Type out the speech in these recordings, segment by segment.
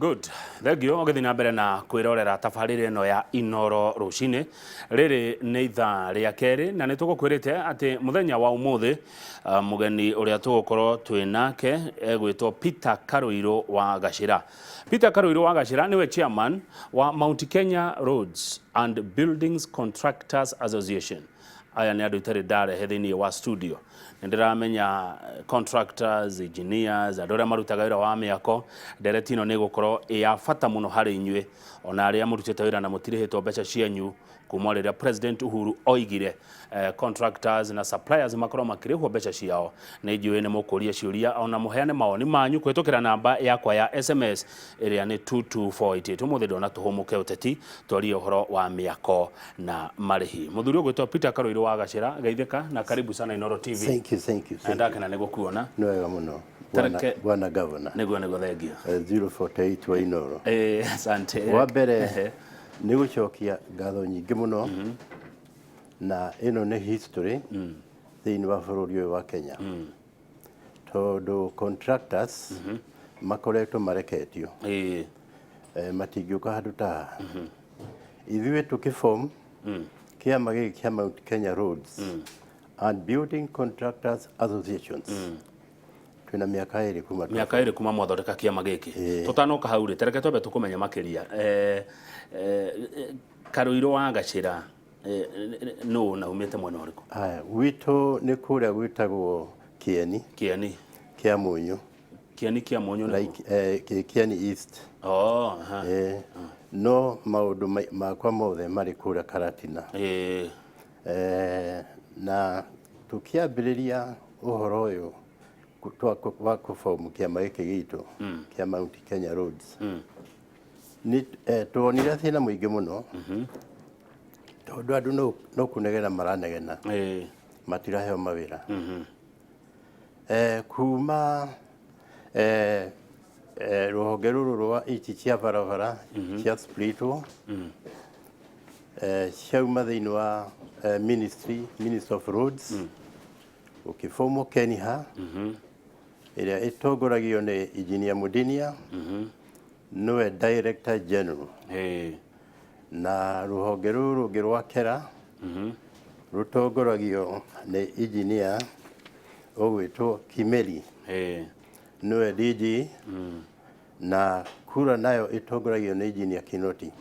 Good. Thank you. Ũgĩthiĩ na mbere na kwĩrorera tabarĩra ĩno ya Inoro rũcinĩ. Rĩrĩ nĩ ithaa rĩa kerĩ na nĩ tũgũkwĩrĩte atĩ mũthenya wa ũmũthĩ mũgeni ũrĩa tũgũkorwo twĩ nake egwĩtwo Peter Karũirũ wa Gacĩra. Peter Karũirũ wa Gacĩra nĩwe chairman wa Mount Kenya Roads and Buildings Contractors Association. Aya nĩ andũ itarĩ ndarehe thĩinĩ wa studio. Nĩ ndĩramenya contractors, engineers, andũ arĩa marutaga wĩra wa mĩako. Ndereti ĩno nĩ ĩgũkorwo ĩ ya bata mũno harĩ inyuĩ, ona arĩa mũrutĩte wĩra na mũtirĩhĩtwo mbeca cianyu kuma rĩrĩa President Uhuru oigire contractors na suppliers makorwo makĩrĩhwo mbeca ciao. Nĩ njũĩ nĩ mũkũria ciũria ona mũheane mawoni manyu kũhĩtũkĩra namba yakwa ya SMS ĩrĩa nĩ 22488. Ũmũthĩ ndona tũhũmũke ũteti, twarie ũhoro wa mĩako na marĩhi. Mũthuri ũgwĩtwo Peter Karũirũ wa Gacĩra, geithĩka na karibu sana Inooro TV. Thank you, thank you, Na thank you. ndakena nĩ gũkuona. Nĩ wega mũno. Bwana, bwana governor. Nĩguo, thank you. 048 wa Inooro. Asante. Wa mbere nĩ gũcokia ngatho nyingĩ mũno na ĩno nĩ history thĩinĩ wa bũrũri ũyũ wa Kenya, tondũ contractors makoretwo mareketio, matingĩũka handũ ta haha. Ithuĩ tũkĩform kĩama gĩkĩ kĩa Mount Kenya Roads and Building Contractors Associations, twĩna mĩaka 2 kuma Mĩaka 2 kuma mwathondeka kĩama gĩkĩ. Tũtanoka hau rĩ, tereke twambe tũkũmenya makĩria. Karũirũ wa Gacĩra nũ na umĩte mwena ũrĩkũ? Haya, gwitũ nĩ kũrĩa gwĩtagwo Kĩeni. Kĩeni. Kĩa Mũnyũ. Kĩeni kĩa Mũnyũ nĩ like, Kĩeni East. Oh, aha. No maũndũ makwa mothe marĩ kũrĩa Karatina. Na tũkĩambĩrĩria ũhoro ũyũ wa kũbomu kĩama gĩkĩ gitũ kĩa Mount Kenya Roads, nĩ tuonire thĩna mũingĩ mũno, tondũ andũ no kũnegena maranegena, matiraheo mawĩra. Kuma rũhonge rũrũ rwa ici cia barabara cia splitwo, ciauma thĩinĩ wa ministry of roads, ũkĩbomwo KENHA, ĩrĩa ĩtongoragio nĩ Engineer Mudinia, nĩwe Director General, na rũhonge rũrũ rũngĩ rwa KERA rũtongoragio nĩ engineer ũgwĩtwo Kimeli, nĩwe DG, na kura nayo ĩtongoragio nĩ Engineer Kinoti.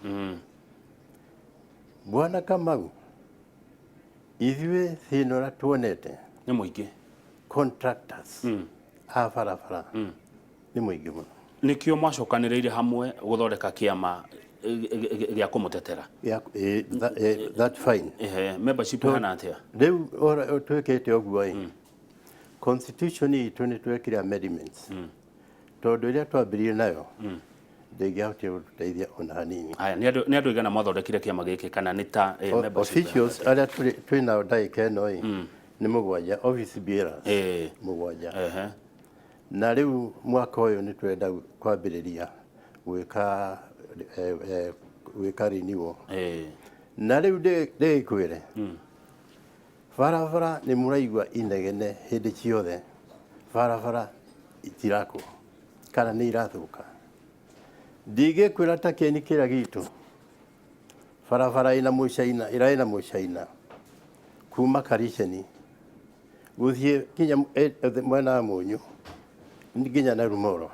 Bwana Kamau, ithuĩ thĩna ũrĩa tuonete nĩ mũingĩ. Contractors a barabara nĩ mũingĩ mũno. Nĩkĩo mwacokanĩrĩire hamwe gũthondeka kĩama gĩa kũmũtetera. Yeah, that's fine. Ehe, membership ĩhana atĩa? Rĩu ũrĩa twĩkĩte ũguo ĩ, constitution itũ nĩ twekire amendments, tondũ ĩrĩa twambĩrĩrie nayo ndĩngĩahotire gũtũteithia ona hanini. Haya, nĩ andũ aigana mwathondekire kĩama gĩkĩ, kana nĩ ta membership? Officials arĩa twĩ nao ndagĩka ĩno ĩ nĩ mũgwanja, office bearers mũgwanja. Na rĩu mwaka ũyũ nĩ tũrenda kwambĩrĩria gwĩka renewal. Na rĩu ndĩgĩkwĩre, barabara nĩ mũraigua inegene hĩndĩ ciothe, barabara itirakwo kana nĩ irathũka. Ndingĩkwĩra ta kĩeni kĩrĩa gitũ, barabara ĩna mũcaina, ĩrĩa ĩna mũcaina kuma Kariceni gũthiĩ nginya mwena wa Mũnyũ nginya na Rumoro,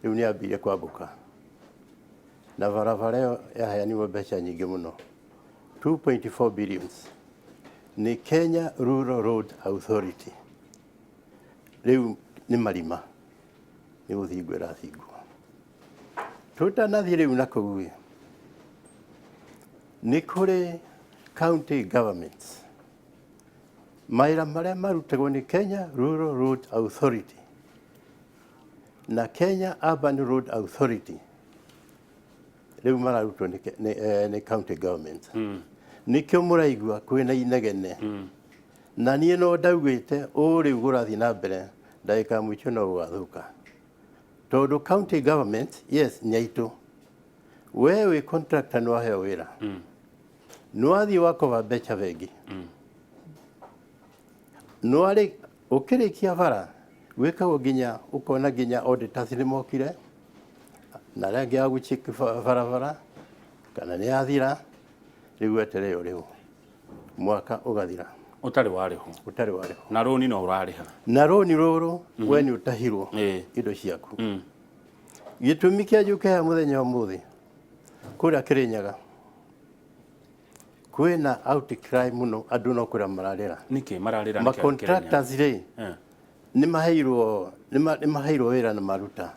rĩu nĩ yambĩrĩirie kwambũka, na barabara ĩyo yaheanirwo mbeca nyingĩ mũno, 2.4 billions, nĩ Kenya Rural Road Authority. Rĩu nĩ marima, nĩ gũthingwo ĩrathingwo. Tũtanathiĩ rĩu na kũu ĩ, nĩ kũrĩ county governments, mawĩra marĩa marutagwo nĩ Kenya Rural Road Authority na Kenya Urban Road Authority rĩu mararutwo nĩ county government. Nĩkĩo mũraigua kwĩna inegene. Na niĩ no ndaugĩte ũũ, rĩu gũrathiĩ na mbere, ndagĩka ya mũico no gũgathũka, tondũ county government, yes, nĩ aitũ. We wĩ contractor, nĩ waheo wĩra, nĩ wathiĩ wakoba mbeca bengi, nĩ warĩ ũkĩrĩkia bara gwĩkagwo nginya ũkona nginya auditors nĩ mokire. Na arĩa angĩ a gũcheck barabara kana nĩ yathira, rĩu weterere ũrĩhwo mwaka ũgathira. Ũtarĩ warĩhwo. Ũtarĩ warĩhwo. Na rũni no ũrarĩha. Na rũni rũrũ we nĩ ũtahirwo indo ciaku. Gĩtũmi kĩa njũke haha mũthenya wa ũmũthĩ, kũrĩa Kĩrĩnyaga kwĩna outcry mũno, andũ no kũrĩra mararĩra. Nĩkĩ mararĩra? Ma contractors rĩ, nĩ maheirwo wĩra na maruta,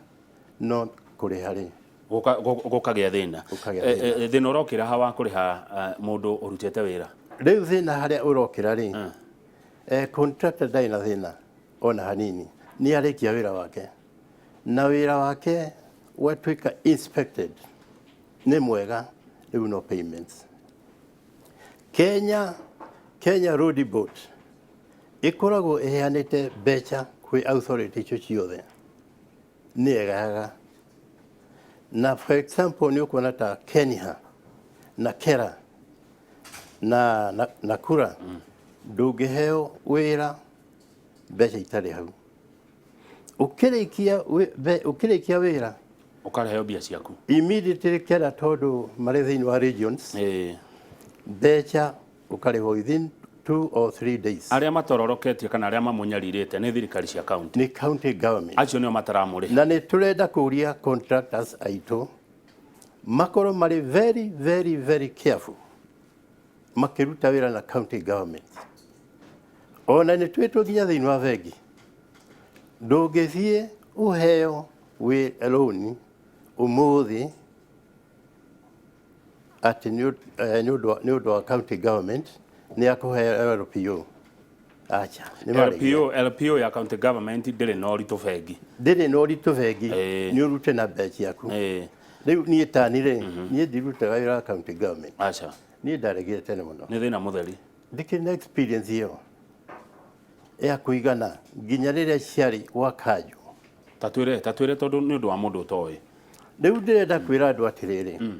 no kũrĩha rĩ, Gũkagĩa thĩna. Gũkagĩa. Thĩna ũrokĩra ha wa kũrĩha mũndũ ũrutĩte wĩra? Rĩu thĩna harĩa ũrokĩra rĩ, contractor ndarĩ na thĩna ona hanini, nĩ arĩkia wĩra wake na wĩra wake watuĩka inspected nĩ mwega, rĩu no payments. Kenya Road Board ĩkoragwo ĩheanĩte mbeca kwĩ authority icio ciothe, nĩ ĩgayaga. Na for example, nĩ ũkuona ta Kenya na Kera na Kura, ndũngĩheo wĩra mbeca itarĩ hau. Ũkĩrĩkia wĩra, ũkareheo mbia ciaku. Immediately Kera, tondũ marĩ thĩinĩ wa regions, mbeca ũkarĩhwo within 2 or 3 days. Arĩa matororoketie kana arĩa mamũnyarirĩte nĩ thirikari cia county. Nĩ county government. Acio nĩo mataramũrĩha. Na nĩ tũrenda kũria contractors aitũ makorwo marĩ very very very careful makĩruta wĩra na county government. Ona nĩ twĩtwo nginya thĩinĩ wa bengi, ndũngĩthiĩ ũheo wĩ loan ũmũthĩ atĩ nĩ ũndũ wa county government nĩ akũhe LPO. Acha, nĩ marĩhia. LPO ya county government ndĩrĩ na ũritũ bengi. Ndĩrĩ na ũritũ bengi. Nĩ ũrute na mbeca ciaku. Rĩu niĩ tani rĩ, niĩ ndirutaga wĩra wa county government. Aca. Niĩ ndaregire tene mũno. Nĩ thĩna mũtheri. Ndikĩrĩ na experience ĩyo ya kũigana nginya rĩrĩa ciarĩ gwa kanjũ. Ta twĩre tondũ nĩ ũndũ wa mũndũ ũtoĩ. Rĩu ndĩrenda kwĩra andũ atĩrĩrĩ,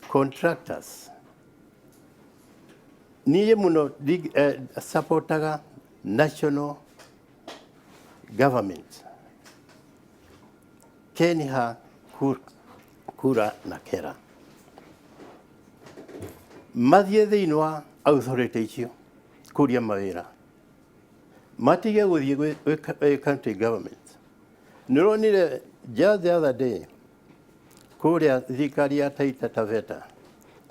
contractors, niĩ mũno supportaga national government, Kenya, Kura na Kera, mathiĩ thĩinĩ wa authority icio kũria mawĩra, matige gũthiĩ gwĩ county government. Nĩ ũronire just the other day kũrĩa thirikari ya Taita Taveta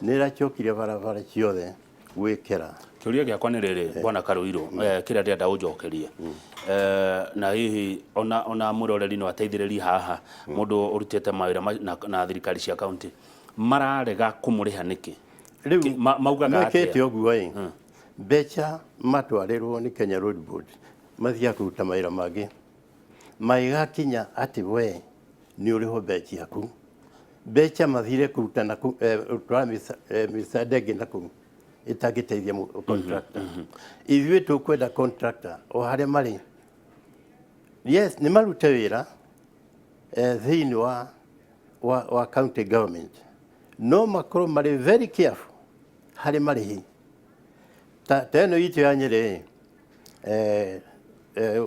nĩ ĩracokirie barabara ciothe gwĩkĩra. Kĩũria gĩakwa nĩ rĩrĩ, bwana Karuiru, kĩrĩa ndĩrenda ũnjokerie, na hihi ona mwĩroreri no ateithĩrĩrie haha, mũndũ ũrutĩte mawĩra na thirikari cia county mararega kũmũrĩha nĩkĩ? Rĩu Maugaga mekĩte atĩa? Ũguo ĩ, mbeca matwarĩrwo nĩ Kenya Road Board, mathiaga kũruta mawĩra mangĩ, magĩgakinya atĩ we nĩ ũrĩhwo mbeca ciaku, mbeca mathire kũruta na gũtwara mĩcada ĩngĩ na kũu ĩtangĩteithia contractor. Ithuĩ tũkwenda contractor o harĩa marĩ, yes, nĩ marute wĩra thĩinĩ wa county government, no makorwo marĩ very careful harĩ marĩhi. Ta ĩno itũ ya Nyĩrĩ,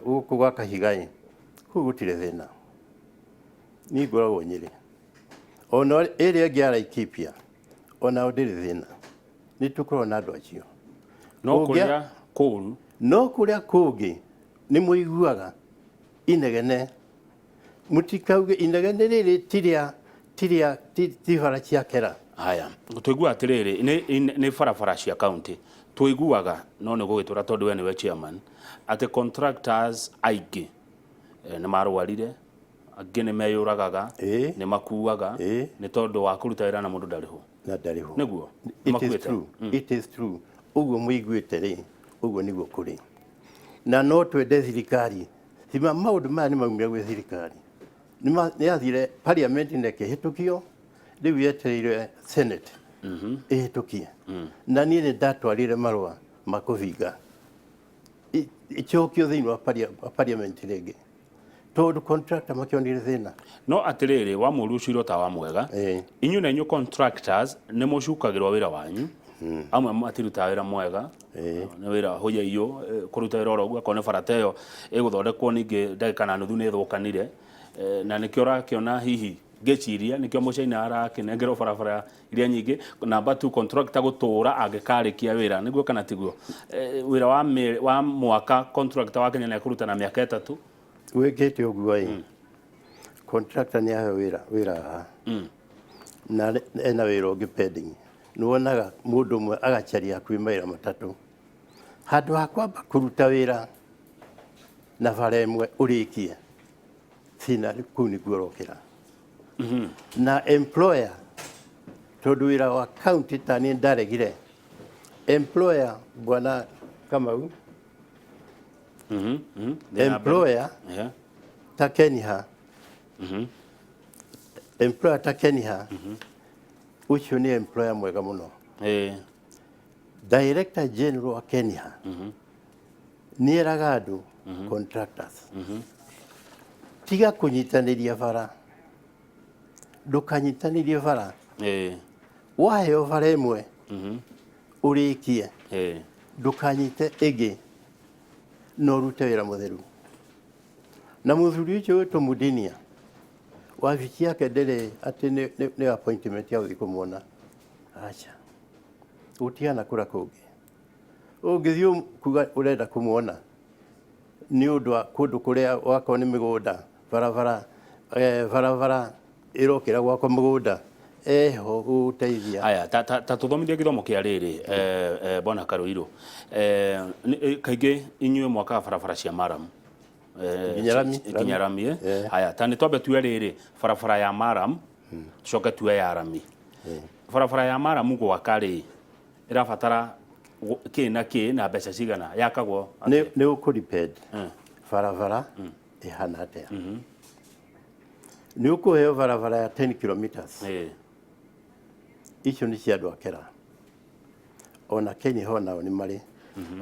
gũkũ gwa Kahiga ĩ, kũu gũtirĩ thĩna. Niĩ ngoragwo Nyĩrĩ. Ona ĩrĩa ĩngĩ ya Laikipia onao ndĩrĩ thĩna, nĩ tũkoragwo na andũ acio. No kũrĩa kũũru. No kũrĩa kũngĩ nĩ mũiguaga inegene. Mũtikauge inegene rĩrĩ ti rĩa ti bara cia Kera. Haya, tũiguaga atĩrĩrĩ, nĩ barabara cia county tũiguaga, no nĩ gũgĩtũra tondũ we nĩwe chairman, atĩ contractors aingĩ nĩ marwarire, angĩ nĩ meyũragaga, nĩ makuaga nĩ tondũ wa kũruta wĩra na mũndũ ndarĩhwo. Na ndarĩhwo. Nĩguo? It is Makuĩte? true. It is true. Ũguo mũiguĩte rĩ, ũguo nĩguo kũrĩ. Na no twende thirikari thima maũndũ maya nĩ maumire gwĩ thirikari, nĩ yathire parliament na ĩkĩhĩtũkio, rĩu yetereire senate ĩhĩtũkie. Na niĩ nĩ ndatwarire marũa ma kũhinga ĩcokio thĩinĩ wa parliament rĩngĩ, tondũ contractor makĩonire thĩna. No atĩrĩrĩ, wa mũru ũcirwo ta wa mwega. Inyuĩ na inyuĩ contractors nĩ mũcukagĩrwo wĩra wanyu, amwe matirutaga wĩra mwega. Nĩ wĩra hũyaiyũ, kũruta wĩra oro ũguo, akorwo nĩ bara ta ĩyo ĩgũthondekwo, ningĩ ndagĩka na nuthu nĩ ĩthũkanire. Na nĩkĩo ũrakĩona hihi Ngĩciria nĩkĩo Mũcaina arakĩnengerwo barabara iria nyingĩ. Number 2, contractor gũtũra angĩkarĩkia wĩra, nĩguo kana tiguo? Wĩra wa mwaka contractor wa Kenya nĩekũruta na mĩaka 3. Wĩkĩte ũguo ĩ, contractor nĩ aheo wĩra haha na ena wĩra ũngĩ pending. Nĩwonaga mũndũ ũmwe agacaria hakuhĩ mawĩra 3 handũ ha kwamba kũruta wĩra na bara ĩmwe ũrĩkie, thĩna kũu nĩkuo ũrokĩra. Na employer, tondũ wĩra wa county ta niĩ ndaregire employer, bwana Kamau, employer ta Keniha, employer ta Keniha ũcio nĩ employer mwega mũno. Director General wa Keniha nĩ eraga andũ contractors, tiga kũnyitanĩria bara, ndũkanyitanĩrie bara, waheo bara ĩmwe ũrĩkie, ndũkanyite ĩngĩ na ũrute wĩra mũtheru. Na mũthuri ũcio wĩtwo Mudinia, wabici yake ndĩrĩ atĩ nĩ appointment ya gũthiĩ kũmuona, aca, gũtigana kũra kũngĩ. Ũngĩthiĩ kuga ũrenda kũmuona nĩ ũndũ wa kũndũ kũrĩa wakorwo nĩ mĩgũnda, barabara, barabara ĩrokĩra gwakwa mũgũnda, eho gũgũteithia. Aya, ta tũthomithie gĩthomo kĩa rĩrĩ, bwana Karuiru. Kaingĩ inyuĩ mwakaga barabara cia maram. Nginya rami. Nginya rami. Haya, ta nĩ twambe tue rĩrĩ, barabara ya maram, tucoke tue ya rami. Barabara ya maram gwaka rĩ, ĩrabatara kĩ na kĩ na mbeca cigana yakagwo? Nĩ ũkũ depend barabara ĩhana atĩa. Nĩ ũkũheo barabara ya 10 kilometers, icio nĩ cia andũ a Kera, ona Kenya ho nao nĩ marĩ,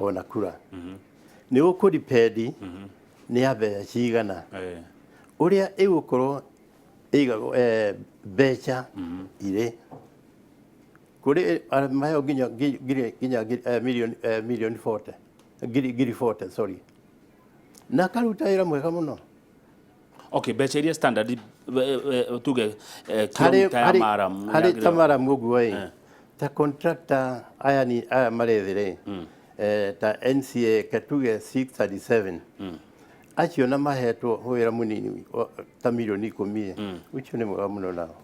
ona kura. Nĩ ũkũ depend nĩ ya mbeca cigana, ũrĩa ĩgũkorwo ĩigagwo, mbeca irĩ kũrĩ maheo nginya milioni 40, ngiri 40, sorry, na akaruta wĩra mwega mũno. Okay, mbeca iria standard, tuge kilomita ya maram harĩ ta maram ũguo ĩ, ta contractor aya ni aya marĩ thĩ rĩ, ta NCA katuge 637, acio na mahetwo wĩra mũnini ta milioni 10, ũcio nĩ mwega mũno nao.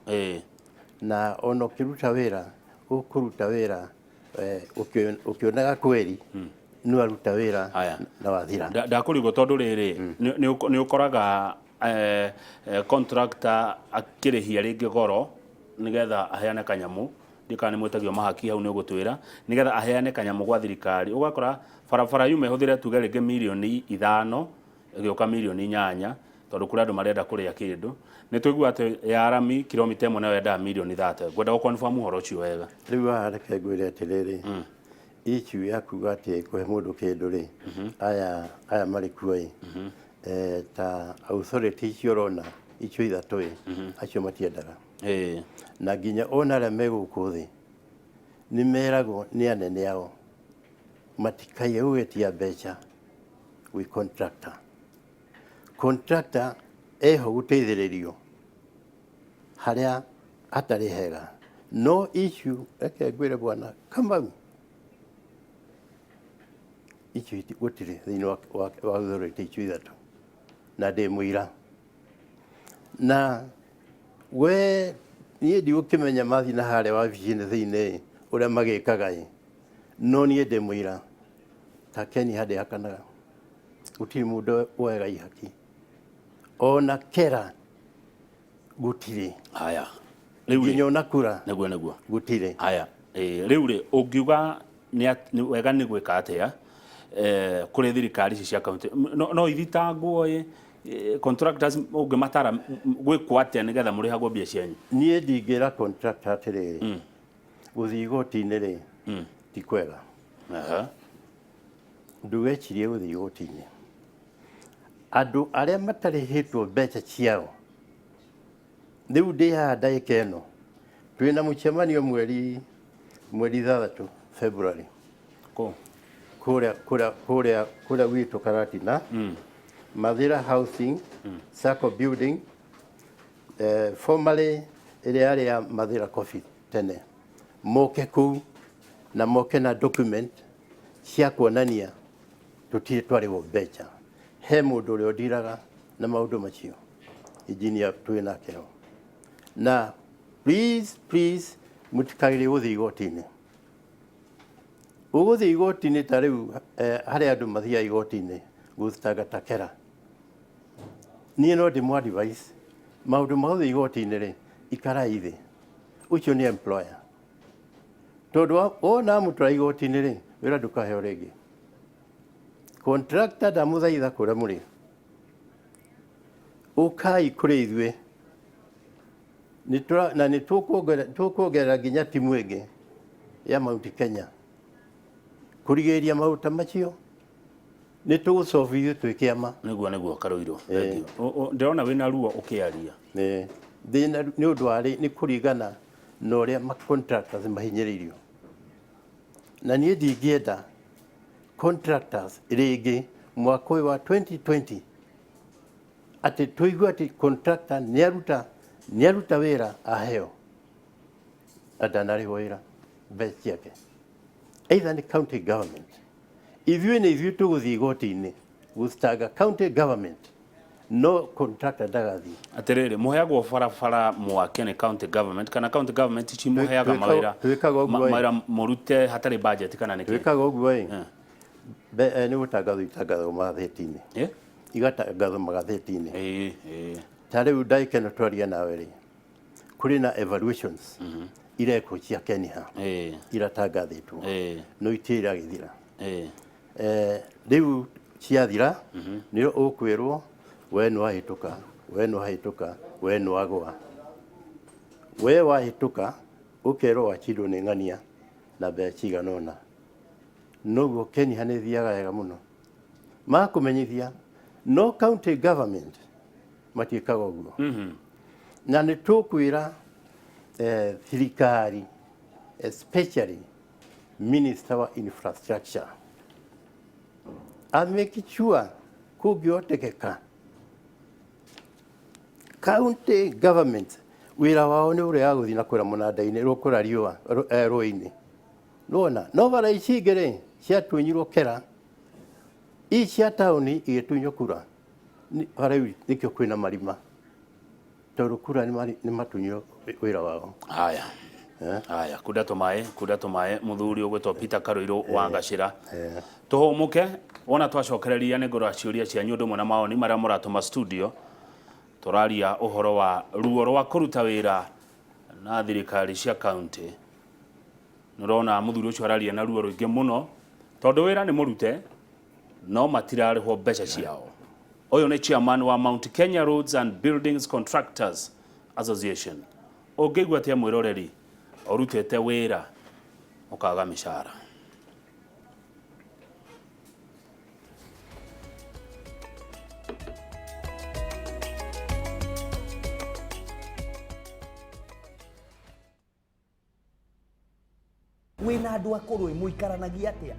Na ona ũkĩruta wĩra, ũkũruta wĩra ũkĩonaga kweri no aruta wĩra na wathira. Ndakũrigwo tondũ rĩrĩ, nĩ ũkoraga contractor akĩrĩhia rĩngĩ goro nĩgetha aheane kanyamũ, ndikana nĩ mwĩtagio mahaki hau, nĩ ũgũtwĩra, nĩgetha aheane kanyamũ gwa thirikari. Ũgakora barabara yuma ĩhũthĩre tuge rĩngĩ milioni 5, ĩgĩũka milioni 8, tondũ kũrĩ andũ marenda kũrĩa kĩndũ. Nĩ tũigua atĩ ya rami kilomita 1 nayo yendaga milioni 30. Ngwenda gũ confirm ũhoro ũcio wega. Rĩu haha reke ngwĩre atĩrĩrĩ, issue ya kuga atĩ kũhe mũndũ kĩndũ rĩ, aya marĩ kuo ĩ, ta authority icio ũrona icio ithatũ ĩ, acio matiendaga. Na nginya ona arĩa me gũkũ thĩ nĩ meragwo nĩ anene ao matikaiye gũgĩtia mbeca gwĩ contractor. Contractor eho gũteithĩrĩrio harĩa hatarĩ hega. No issue, reke ngwĩre bwana Kamau, icio gũtirĩ thĩinĩ wa authority icio ithatũ, na ndĩ mũira. Na we niĩ ndigũkĩmenya mathiĩ na harĩa wabici-inĩ thĩinĩ ũrĩa magĩkaga ĩ, no niĩ ndĩ mũira ta Keni handĩ hakanaga gũtirĩ mũndũ woyaga ihaki, ona Kera gũtirĩ. Haya, rĩu nginya ona kura. Nĩguo. Gũtirĩ. Haya, rĩu rĩ, ũngiuga nĩ wega nĩ gwĩka atĩa kũrĩ thirikari ici cia kaunti? No ithitangwo ĩ, contractors ũngĩmatara gwĩkwo atĩa nĩgetha mũrĩhagwo mbia cianyu? Niĩ ndingĩra contractor atĩrĩrĩ, gũthiĩ igoti-inĩ rĩ ti kwega. Ndũgecirie gũthiĩ igoti-inĩ. Andũ arĩa matarĩhĩtwo mbeca ciao rĩu, ndĩ haha ndagĩka ĩno twĩna mũcemanio mweri 6 February. Kũ? Kũrĩa gwitũ Karatina, Mathira Housing Sacco building. Formerly ĩrĩa yarĩ ya Mathĩra Coffee tene, moke kũu na moke na document cia kuonania tũtirĩ twarĩhwo mbeca. He mũndũ ũrĩa ũndiraga na maũndũ macio, engineer twĩ nake ho. Na please, please, mũtikagĩrĩire gũthiĩ igoti-inĩ. Ũgũthiĩ igoti-inĩ ta rĩu harĩ andũ mathiaga igoti-inĩ gũthitanga Takera. Niĩ no ndĩmũ advise maũndũ ma gũthiĩ igoti-inĩ rĩ, ikarai thĩ. Ũcio nĩ employer. Tondũ wona amũtwara igoti-inĩ rĩ, wĩra ndũkaheo rĩngĩ. Contractor ndamũthaitha kũrĩa mũrĩ, ũkai kũrĩ ithuĩ na nĩ tũkuongerera nginya timu ĩngĩ ya Mount Kenya kũrigĩrĩria maũndũ ta macio. Nĩ tũgũcobu ithuĩ twĩ kĩama. Nĩguo Karũirũ. Thank you. Ndĩrona wĩna ruo ũkĩaria. Thĩna nĩ ũndũ warĩ nĩ kũringana na ũrĩa ma contractors mahinyĩrĩirio. Na niĩ ndingĩenda contractors rĩngĩ mwaka ũyũ wa 2020 atĩ tũigue atĩ contractor nĩaruta wĩra aheo na ndanarĩhwo wĩra mbeca ciake. Either nĩ county government. Ithuĩ nĩ ithuĩ tũgũthiĩ igoti-inĩ gũthitanga county government, no contractor ndagathiĩ. Atĩrĩrĩ, mũheagwo barabara mwake nĩ county government kana county government ici mũheaga mawĩra Twĩkaga ũguo ĩ. Mawĩra mũrute hatarĩ budget kana nĩkĩ? Twĩkaga ũguo ĩ. Nĩ gũtangathwo itangathwo magathĩti-inĩ. Igatangathwo magathĩti-inĩ. Ta rĩu ndagĩka ĩno twaria nawe rĩ, kũrĩ na evaluations irekwo cia Kenya iratangathĩtwo no itirĩ iragĩthira. Rĩu ciathira nĩ ũkwĩrwo we nĩ wahĩtũka, we nĩ wahĩtũka, we nĩ wagũa. We wahĩtũka ũkerwo wachindwo nĩ ng'ania na mbeca cigana ũna. Noguo Kenya nĩ ĩthiaga wega mũno. Makũmenyithia no county government matiĩkaga ũguo. Na nĩ tũkwĩra thirikari, especially minister wa infrastructure, a make sure kũngĩhotekeka county government wĩra wao nĩ ũrĩa wa gũthiĩ na kũrĩa mũnanda-inĩ rũkũra riũa rũĩ-inĩ. Nĩwona no bara ici ingĩ rĩ ciatunyirwo kera, ici cia taũni igĩtunywo kura. Bara rĩu nĩkĩo kwĩna marima tondũ kura nĩ matunyirwo wĩra wao. Haya. Haya, kunda tũmaĩ, kunda tũmaĩ, mũthuri ũgwĩtwo Peter Karũirũ wa Ngacĩra. Tũhũmũke, wona twacokereria nĩ ngũrora ciũria cianyu ũndũ ũmwe na mawoni marĩa mũratũma studio. Tũraria ũhoro wa ruo rwa kũruta wĩra na thirikari cia county. Nĩũrona mũthuri ũcio araria na ruo rũingĩ mũno tondũ wĩra nĩ mũrute no matirarĩhwo mbeca ciao. Ũyũ nĩ chairman wa Mount Kenya Roads and Buildings Contractors Association. Ũngĩigua atĩa mwĩroreri ũrutĩte wĩra ũkaga mĩcara? Wĩna andũ akũrũ ĩ mũikaranagia atĩa?